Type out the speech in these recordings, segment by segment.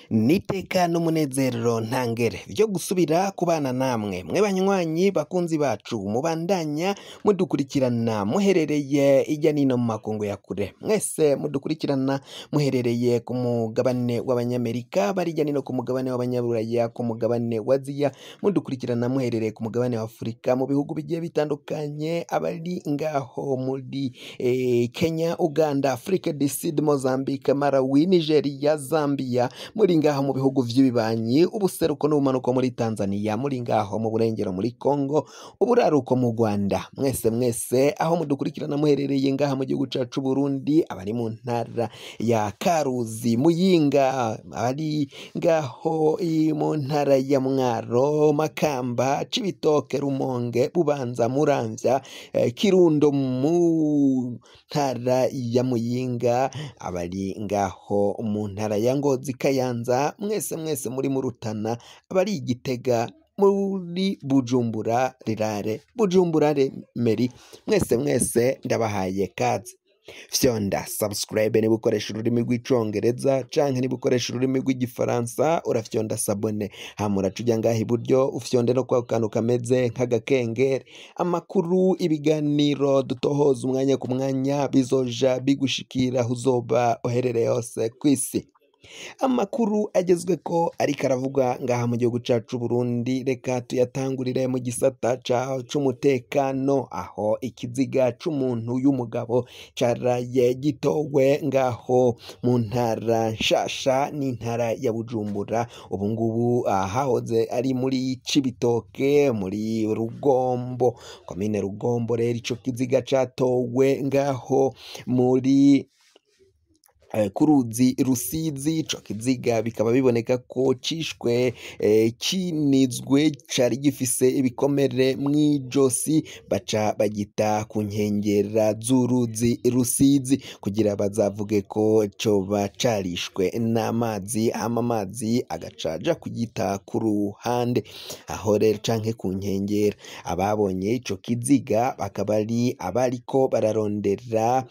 N'iteka n'umunezero ntangere vyo gusubira kubana namwe mwe banywanyi bakunzi bacu mubandanya mudukurikirana muherereye irya nino mu makungu ya kure, mwese mudukurikirana muherereye ku mugabane w'abanyamerika, bari irya nino ku mugabane w'abanyaburaya, ku mugabane wa Aziya, mudukurikirana muherereye ku mugabane wa Afurika mu bihugu bigiye bitandukanye, abari ngaho muri Kenya, Uganda, Afrique du Sud, Mozambique, Malawi, Nigeria, Zambia, muri ngaho mu bihugu vy'ibibanyi, ubuseruko n'ubumanuko muri Tanzania, muri ngaho mu burengero muri Congo, uburaruko mu Rwanda, mwese mwese aho mudukurikirana muherereye ngaha mu gihugu cacu Burundi, abari mu ntara ya Karuzi, Muyinga, abari ngaho mu ntara ya Mwaro, Makamba, Cibitoke, Rumonge, Bubanza, Muramvya, Kirundo mu ntara ya Muyinga, abari ngaho mu ntara ya Ngozi, Kayanza, mwese mwese muri mu Rutana, abari i Gitega, muri Bujumbura rirare, Bujumbura Meri, mwese mwese ndabahaye kaze. Fyonda subscribe niba ukoresha ururimi rw'icongereza canke niba ukoresha ururimi rw'igifaransa urafyonda s'abonner, hama uraca uja ngaha iburyo ufyonde no kwa kantu kameze nk'agakengeri. Amakuru, ibiganiro dutohoza umwanya ku mwanya bizoja bigushikira aho uzoba uherereye hose kw'isi. Amakuru agezweko ariko aravugwa ngaha mu gihugu cacu Burundi, reka tuyatangurire mu gisata c'umutekano, aho ikiziga c'umuntu y'umugabo caraye gitowe ngaho mu ntara nshasha n'intara ya Bujumbura, ubu ngubu hahoze ari muri Cibitoke muri Rugombo, komine Rugombo. Rero ico kiziga catowe ngaho muri ku ruzi Rusizi. Ico kiziga bikaba biboneka ko cishwe kinizwe, cari gifise ibikomere mw'ijosi, baca bagita ku nkengera z'uruzi Rusizi kugira bazavuge ko coba carishwe n'amazi, hama amazi agaca aja kugita ku ruhande aho rero canke ku nkengera. Ababonye ico kiziga bakaba ari abariko bararondera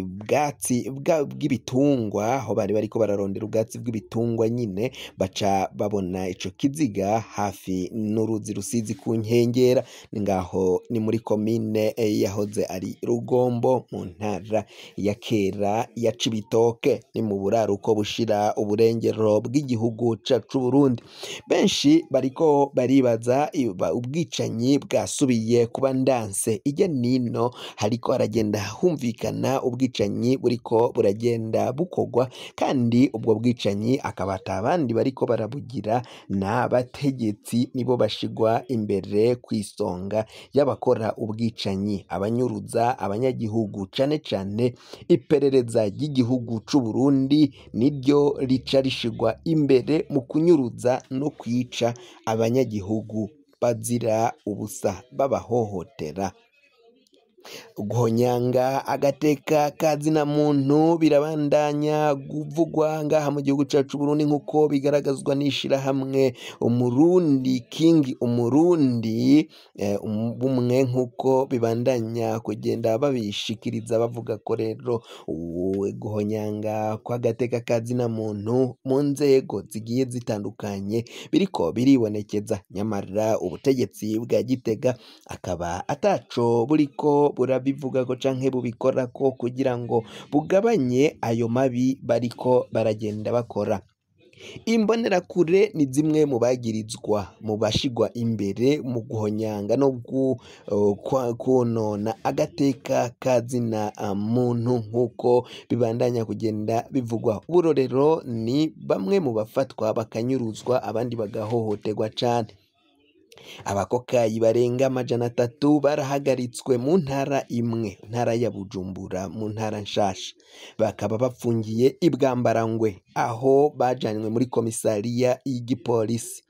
ubwatsi bw'ibitungwa, aho bari bariko bararondera ubwatsi bw'ibitungwa nyine, baca babona ico kiziga hafi n'uruzi Rusizi ku nkengera. Ngaho ni muri komine yahoze ari Rugombo mu ntara ya kera ya Cibitoke, ni mu buraruko bushira uburengero bw'igihugu cacu Burundi. Benshi bariko baribaza ubwicanyi bwasubiye kuba ndanse irya nino, hariko haragenda humvikana ubwicanyi buriko buragenda bukorwa, kandi ubwo bwicanyi akaba ata bandi bariko barabugira n'abategetsi, nibo bashigwa imbere kw'isonga y'abakora ubwicanyi, abanyuruza abanyagihugu, cane cane iperereza ry'igihugu c'Uburundi niryo rica rishigwa imbere mu kunyuruza no kwica abanyagihugu bazira ubusa babahohotera. Guhonyanga agateka ka zina muntu birabandanya kuvugwa ngaha mu gihugu cacu Burundi, nk'uko bigaragazwa n'ishirahamwe Umurundi King Umurundi bumwe, nk'uko bibandanya kugenda babishikiriza bavuga ko rero guhonyanga kw'agateka ka zina muntu mu nzego zigiye zitandukanye biriko biribonekeza, nyamara ubutegetsi bwa Gitega akaba ataco buriko burabivugako canke bubikorako kugira ngo bugabanye ayo mabi bariko baragenda bakora. Imbonerakure ni zimwe mu bagirizwa mu bashigwa imbere mu guhonyanga no kwonona agateka ka zina muntu, nk'uko bibandanya kugenda bivugwa. Uburorero ni bamwe mu bafatwa bakanyuruzwa, abandi bagahohoterwa cane. Abakokayi barenga 300 barahagaritswe mu ntara imwe, ntara ya Bujumbura, mu ntara nshasha, bakaba bapfungiye i Bwambarangwe aho bajanywe muri komisariya y'igipolisi.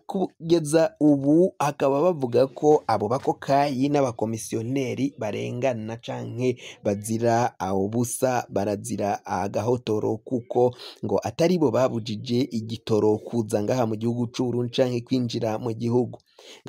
Kugeza ubu hakaba bavuga ko abo bakokayi n'abakomisiyoneri barengana canke bazira ubusa, barazira agahotoro, kuko ngo atari bo babujije igitoro kuza ngaha mu gihugu c'Uburundi canke kwinjira mu gihugu,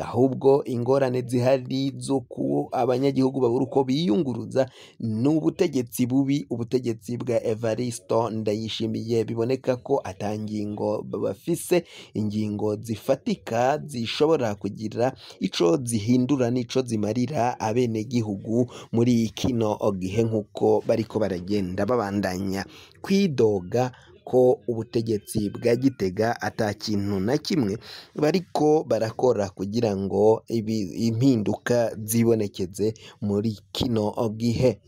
ahubwo ingorane zihari zo ku abanyagihugu babura uko biyunguruza n'ubutegetsi bubi, ubutegetsi bwa Evaristo Ndayishimiye. Biboneka ko ata ngingo bafise, ingingo zifatika zishobora kugira ico zihindura n'ico zimarira abenegihugu muri kino gihe, nk'uko bariko baragenda babandanya kwidoga ko ubutegetsi bwa Gitega ata kintu na kimwe bariko barakora kugira ngo impinduka zibonekeze muri kino gihe.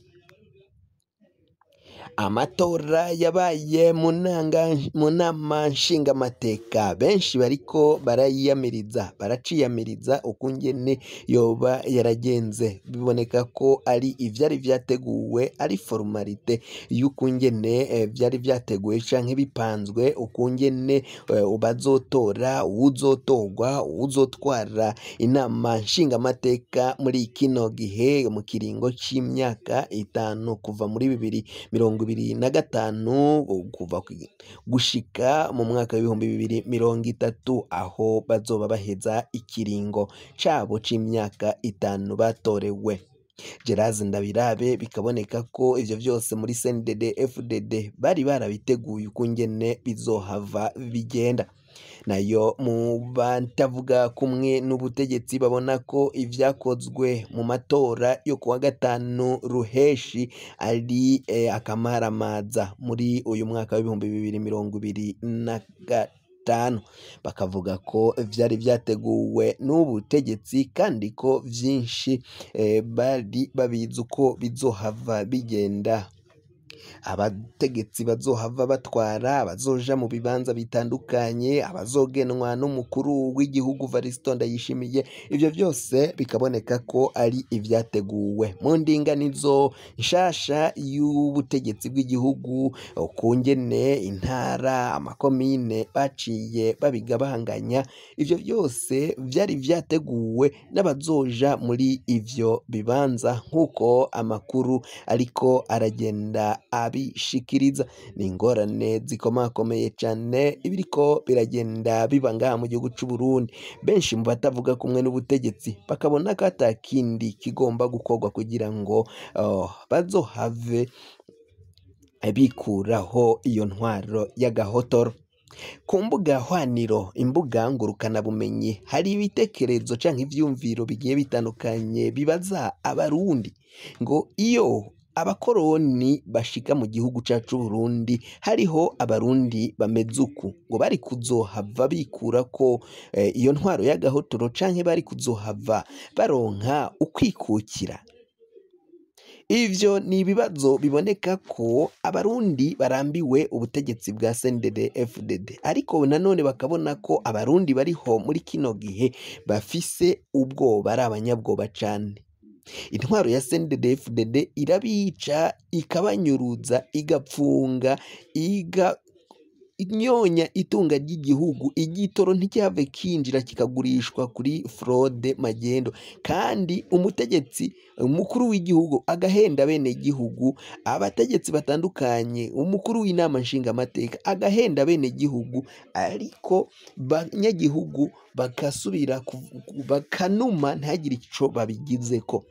Amatora yabaye mu nama nshingamateka, benshi bariko barayiyamiriza, baraciyamiriza ukungene yoba yaragenze. Biboneka ko ari ivyari vyateguwe, ari formalité y'ukungene vyari vyateguwe canke bipanzwe, ukungene bazotora, uwuzotorwa, uwuzotwara inama nshingamateka muri kino gihe mu kiringo c'imyaka 5 kuva muri 2025 kuva gushika mu mwaka w'2030, aho bazoba baheza ikiringo cabo c'imyaka 5 batorewe. Gerard Ndabirabe bikaboneka ko ivyo vyose muri CNDD FDD bari barabiteguye ukungene bizohava bigenda. Nayo mu batavuga kumwe n'ubutegetsi babona ko ivyakozwe mu matora yo kuwa 5 Ruheshi ari akamaramaza muri uyu mwaka w'2025, bakavuga ko vyari vyateguwe n'ubutegetsi kandi ko vyinshi bari babizi uko bizohava bigenda. Abategetsi bazohava batwara, abazoja mu bibanza bitandukanye, abazogenwa n'umukuru w'igihugu Evaristo Ndayishimiye, ivyo vyose bikaboneka ko ari ivyateguwe mu ndinganizo nshasha y'ubutegetsi bw'igihugu, ukungene intara, amakomine baciye babigabanganya. Ivyo vyose vyari vyateguwe n'abazoja muri ivyo bibanza, nk'uko amakuru ariko aragenda abishikiriza. Ni ingorane zikomakomeye cane ibiriko biragenda biba ngaha mu gihugu c'Uburundi. Benshi mu batavuga kumwe n'ubutegetsi bakabona ko ata kindi kigomba gukorwa kugira ngo bazohave bikuraho iyo ntwaro y'agahotoro. Ku mbuga hwaniro, imbuga ngurukanabumenyi, hari ibitekerezo canke ivyumviro bigiye bitandukanye bibaza abarundi ngo iyo abakoroni bashika mu gihugu cacu Burundi hariho abarundi bameze uku, ngo bari kuzohava bikura ko iyo ntwaro y'agahotoro canke bari kuzohava baronka ukwikukira. Ivyo ni ibibazo biboneka ko abarundi barambiwe ubutegetsi bwa CNDD FDD, ariko nanone bakabona ko abarundi bariho muri kino gihe bafise ubwoba, ari abanyabwoba cane. Intwaro ya CNDD FDD irabica, ikabanyuruza, igapfunga, inyonya itunga ry'igihugu, igitoro ntikihave kinjira kikagurishwa kuri fraude magendo, kandi umutegetsi umukuru w'igihugu agahenda bene gihugu, abategetsi batandukanye, umukuru w'inama nshingamateka agahenda bene gihugu, ariko banyagihugu bakasubira bakanuma ntihagire ico babigizeko.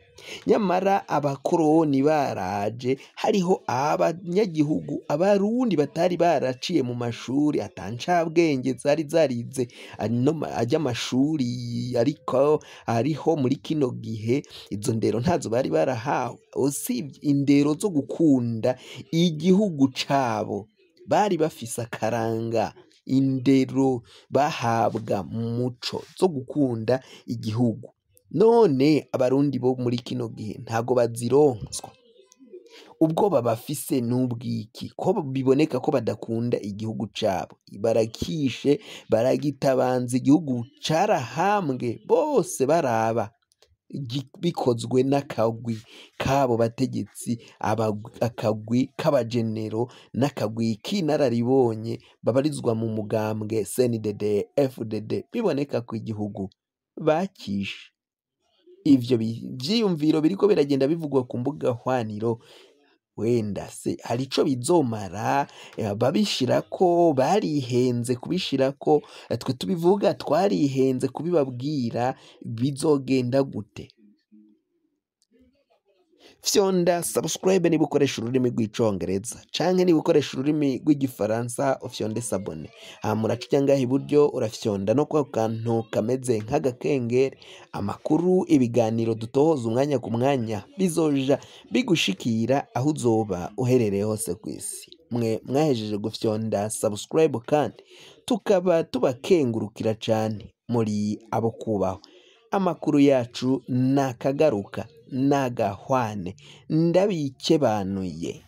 Nyamara abakoroni baraje, hariho abanyagihugu abarundi batari baraciye mu mashuri, atancabwenge zari zarize ajya amashuri, ariko ariho muri kino gihe izo ndero ntazo bari barahawe, usibye indero zo gukunda igihugu cabo bari bafise akaranga, indero bahabwa mu muco zo gukunda igihugu. None abarundi bo muri kino gihe ntago bazironswa, ubwoba bafise n'ubwiki ko biboneka ko badakunda igihugu cabo, barakishe baragitabanza, igihugu carahambwe bose baraba. Bikozwe n'akagwi k'abo bategetsi, akagwi k'abajenero n'akagwi k'inararibonye babarizwa mu mugambwe CNDD FDD. Biboneka ko igihugu bakishe. Ivyo vyiyumviro biriko biragenda bivugwa ku mbuga hwaniro, wenda se hari ico bizomara? Babishirako barihenze kubishirako, twe tubivuga twarihenze kubibabwira. Bizogenda gute? Fyonda subscribe niba ukoresha ururimi rw'Icongereza, canke niba ukoresha ururimi rw'Igifaransa ufyonde s'abonner. Hama uraca ngaha iburyo, urafyonda no kwa kantu kameze nk'agakengeri. Amakuru, ibiganiro dutohoza umwanya ku mwanya bizoja bigushikira aho uzoba uherereye hose kw'isi. Mwe mwahejeje gufyonda subscribe kandi tukaba tubakengurukira cane, muri abo kubahwa. Amakuru yacu nakagaruka nagahwane, ndabikebanuye.